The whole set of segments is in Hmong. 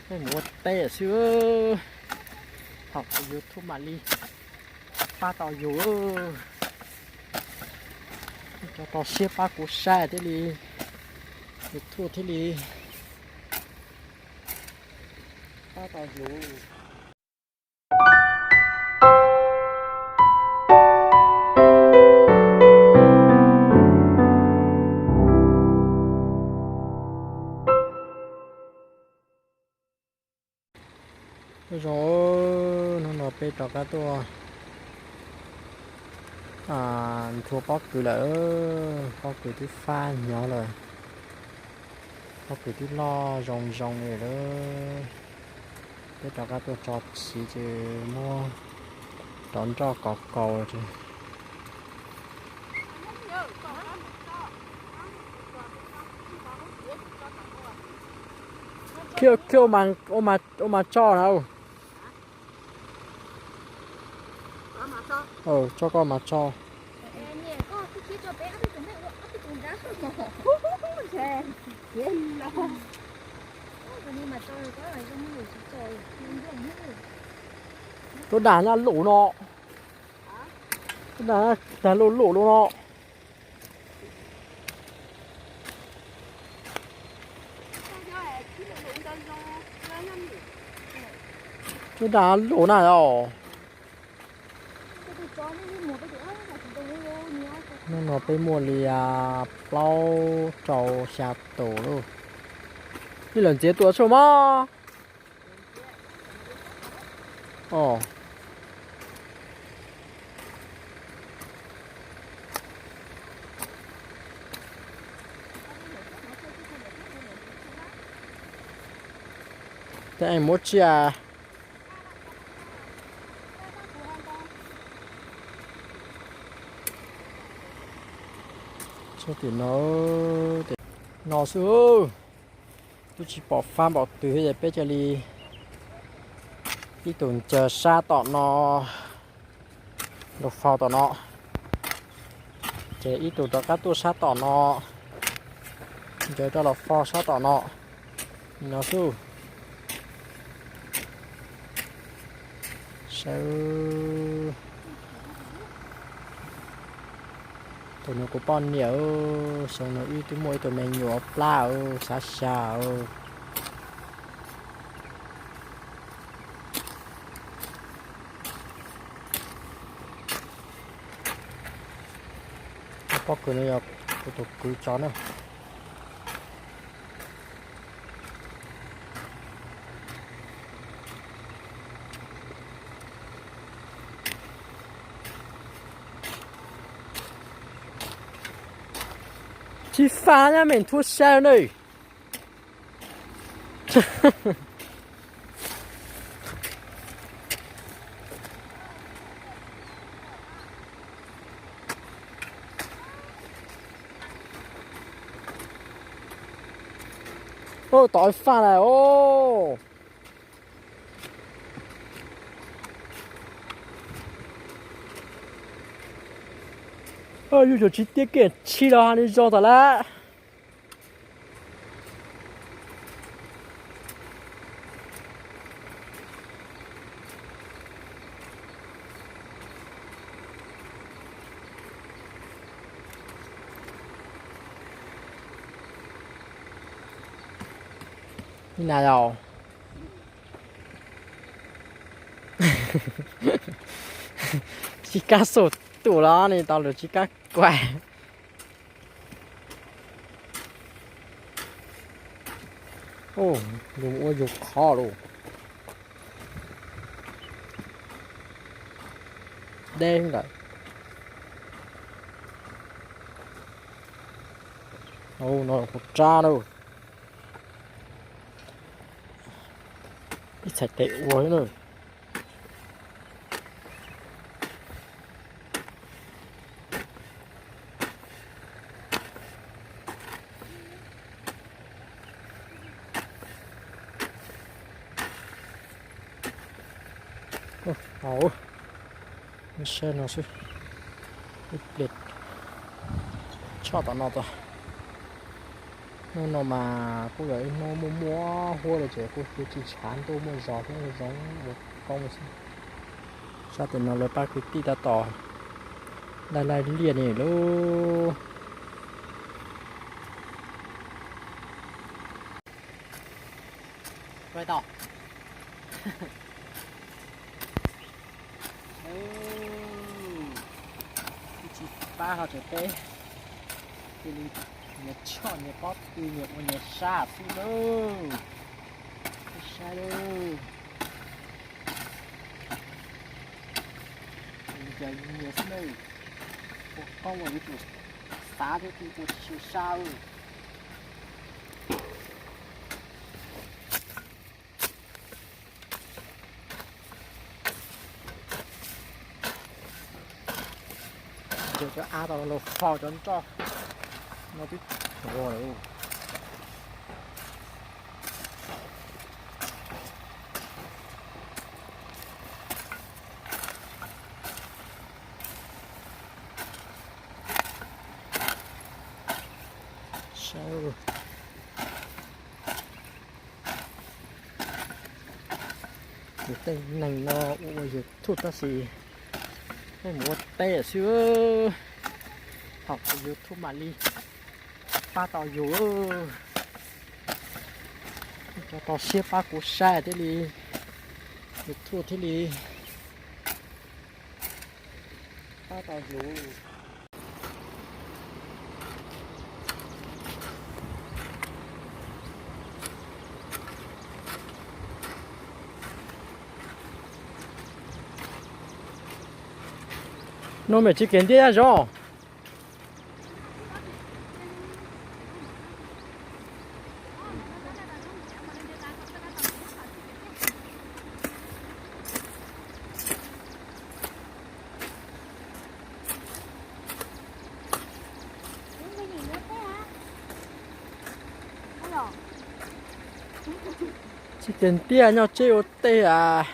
Mus ua teb xwb, thaum kuv YouTube mam li pab tau yus. Cov rau siab pab kuv saib thiaj li, YouTube thiaj li pab tau yus. Zoo, hnub no peb rov qab tuaj nthua pob kws lawm. Pob kws twb fab hnyo lawm, pob kws twb loj zoo zoo li lawm. Peb rov qab tuaj tso siv ces muab rov nroj kov kaus ces. Khiav, khiav ua mas tso na. Tso koj mas tso. Tuaj dag nyab lum no. Tuaj dag, dag lum lum lum no. Tuaj dag lum na os. Hnub no peb muaj li plaub rau xya tus lauj. Ib lawm ntxiv tua tshuaj mog. Os, tej eej muab tsiaj. Tshuaj tim no, tim no xwb. Twb tsis pom fab npaum twg thiab ces peb cia li ib tug ncaws sab tom no, los faus tom no, ces ib tug rov qab tuaj sab tom no, ncaws rau los faus sab tom no. Li no xwb. Sawv, tus no kuv poj niam, xyoo no wb twb muaj ib tug me nyuam plab xya xya. Pob kws no yog kuv tus kwv tso na. Tsis fab nyab me nthuav sab ne. Ua tom faj lawm os. Yus tsis tiab kev tshib los li zoo tas lawm. Li na yom. Tsis kab xum tus los nws tau lus tsis kab kuaim. Yus ua yus qhov lawm. Deb lawm. No kuv rab na. Ib txhais tes ua xwb na. Hauv, saib no xwb. Ib pliag tshoj tom no tod. Hnub no mas kuj yog ib hnub muaj muaj huab li ces kuj tsis tshav ntuj, muaj zos thiab zoo ua koob xwb. Sab tim no lawv pab kwv tij tab tom laij laij liaj li lauj. Tsis pab ho tseem peb, cia li nyias choj nyias pob tw nyias ua nyias sab xwb lauj. Saib lauj, nyias xwb lauj. Ua koob ua yuav tsum xav thiab ua tsis sab lauj. Cov av tau los faus cov nroj no twb tuag lawm. Yus tej neeg no ua YouTube tab sis nej mus ua teb xwb, thaum YouTube mam li pab tau yus. Cov tau siab pab kuv saib thiaj li, YouTube thiaj li pab tau yus. Nub mem tsis kev ntiab zoo. Tsis kev ntiab nyob tseb ua teb as.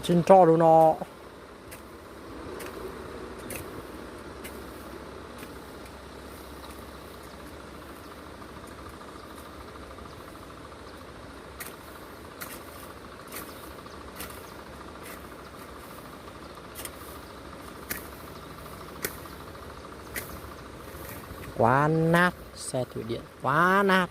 Tsis nrho lus no. Quá nát, xe thủy điện quá nát.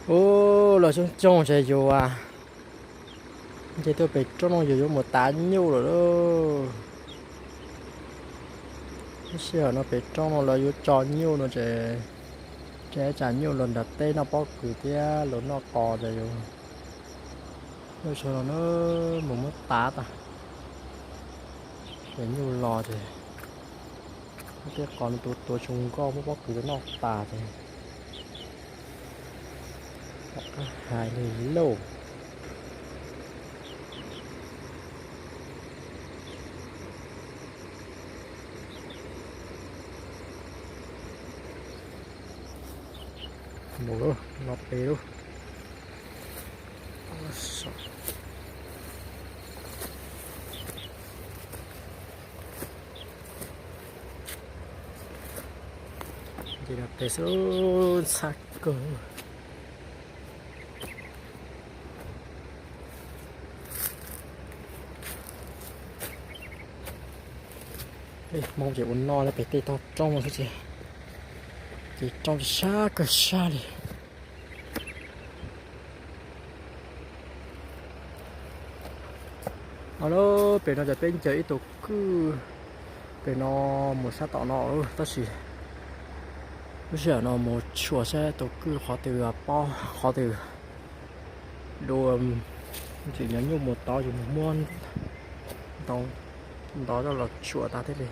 Ub, los coob coob ces yus nce tuaj pem roob no yus yuav mus tav nyuj lawm lauj. Lub sij hawm no pem roob no lawv yuav tso nyuj no ces, ces tsam nyuj los nram teb noj pob kws thiab los noj qos ces yus, lub sij hawm no na, mus muab tav tas, ces nyuj los ces tej qos no tuav tuav tsis nkauj, muab pob kws rau noj tas ces hais li lauj. Mus lawm, no pem lawm. Ces no pem xwb, ntxhab kawg. Peb Hmoob ces ua noj nyob pem tej tog roob xwb ces, ces roob ces sab kawg sab li. Os, pem no ces peb ncaws ib tug kwj pem no mus sab tom no, tab sis lub sij hawm no mus tshuam saib tus kwj qhov twg pob qhov twg dua, tseem nyob nyuj mus tod yus mus muab ntov coj los tshuam tas thiaj li.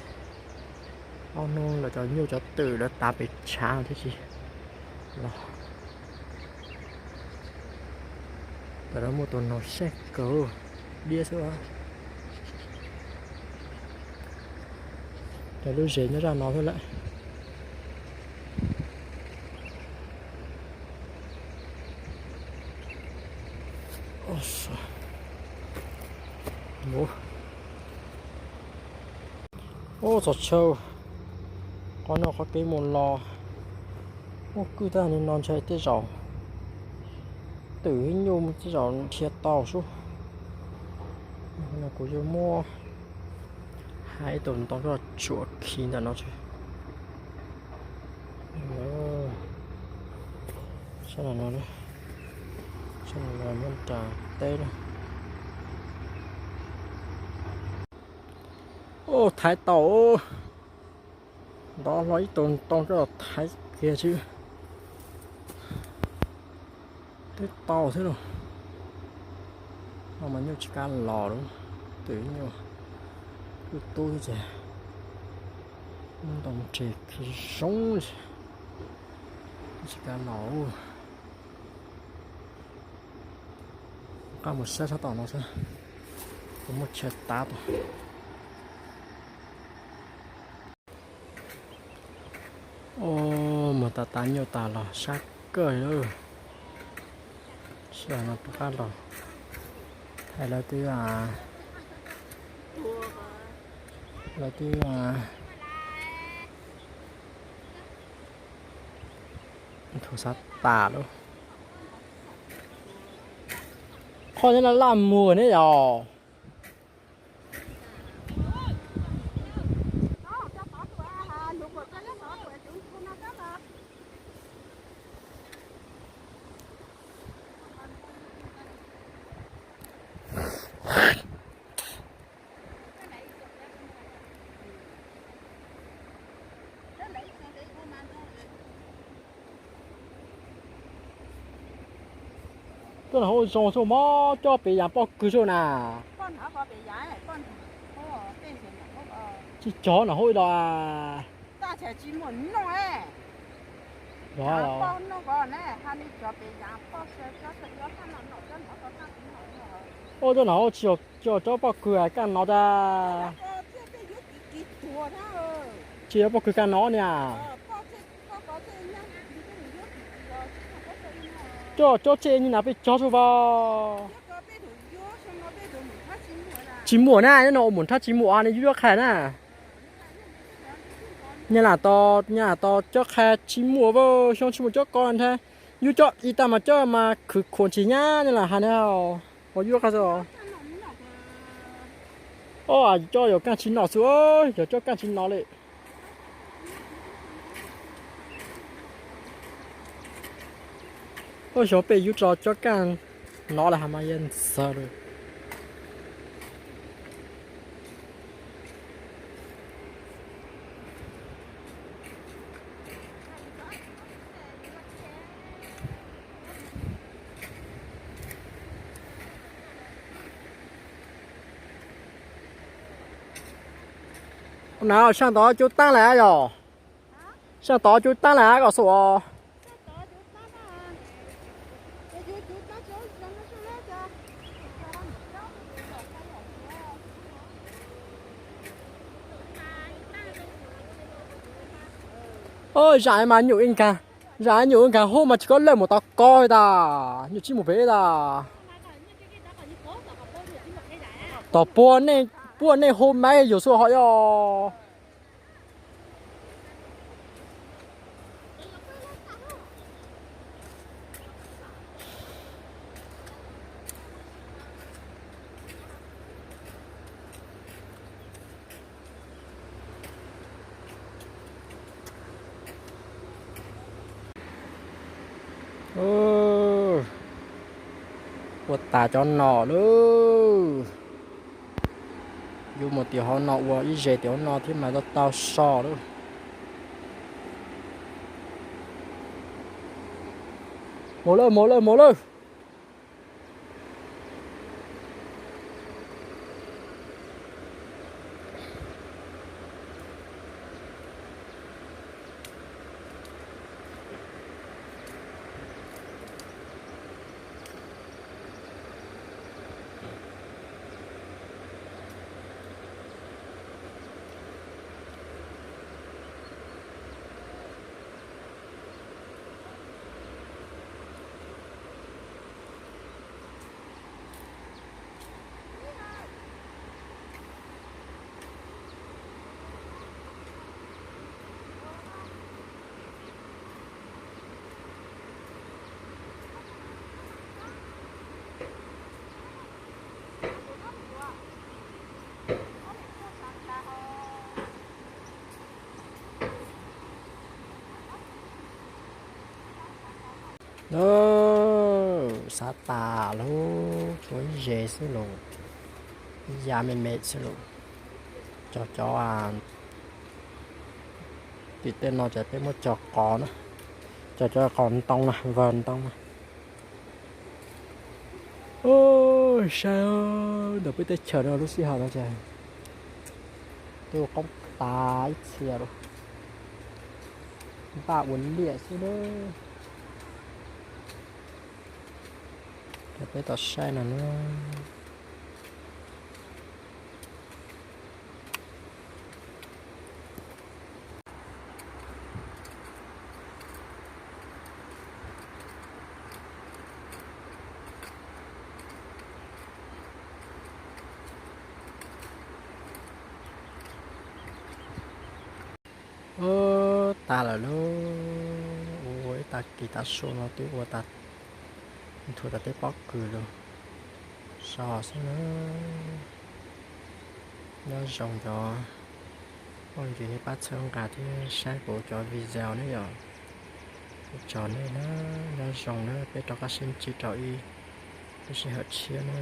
Ob hnub lawv cov nyuj cov twm lawv tav pem tshav thiab tsis los. Tam no muaj tus no saj kawg, diab xwb. Cov lub zes nyob zaj no xwb lawm. Ub, txog chaw, qhov no qhov kev mus los muaj kwj tag li no ntshai tej zaum twm ib nyuj tej zaum dhia tau sub. Kuv yuav muab hais ib tus ntoo coj tsuam khi ntawm no tso. Sab no, sab no nyob nram teb na. Ub, thaiv tau. Ntov hlo ib tug ntoo coj los thaiv kiag xwb. Twb tau thiab los. No mas nyuj tsis kav los lawm, twm nyuj kwj tub thiab ces muab ntoo ntses khi zoo tsis kav los. Qab mus saib sab tom no xwb, kuv muab chaw tav tau. Ub, mus tav tav nyuj tas los sab kawg li. Sij hawm no rov qab los, hais lawv twb, lawv twb thu xav tas lawm. Qhov nyob no laj muag ne yom. Tuaj nram hauv zoo xwb mog, coj pem yas poj kws xwb na. Tsis cov nram hauv ib los. Ua, coj nram hauv tsis yog cov poj kws kaj no tas. Tsis yog poj kws kaj no niam. Coj cov tsej nyi na peb cog xwb as. Tsis muaj na, nyob no ua mus nrhab tsis muaj ne, yub yuab qha na. Nyab lam tau, nyab lam tau cov qha tsis muaj, xyoo tsis muaj cov ko ntag. Yub cov ib tag mas cov mas khwv khuam tsis nyab, nyab lam hais na. Ua yub qha xwb. Os, cov yuav kaj tsis no xwb, yog cov kaj tsis no li. Ua xyov peb yub tso cov kaj no lawm has mas yeej ntxawg lawm. Na, saj tod cub taab lawm yog? Saj tod cub taab lawm kom xum os. Zam mas nyuj ib nkag, zam nyuj ib nkag hu mas tsis kob lawj mus tod ko tas, nyuj tsis mus pem tas. Tom puag nej hu mas yus xub ho yog. Ua tas cov no lawm. Yuav mus tim hauv no ua ib zes tim hauv no thiab mas tau tau so lawm. Mus lawm, mus lawm, mus lawm. Xav tas lawm, tshuav ib zes xwb los, ib yav me me xwb los. Cog cov tim tej no ces peb muab cog qos na, cog cov qos ntoo na, vawg ntoo na. Saib ntawm peb teb chaws no lub sij hawm no ces twb qoob tas ib txhia lawm, npaj ua liaj xwb na. Cov peb tau saib no na. Ub, tas lawm lauj. Ua ib tag kis tav su no twb ua tas, nthuav tas tej pob kws lawm. So xwb na. Nyob zoo cov phooj ywg nej pab txhawb nqa thiab saib kuv cov video ne yom. Ua tsaug nej na, nyob zoo na, peb rov qab sib ntsib rau ib lub sij hawm tshiab na.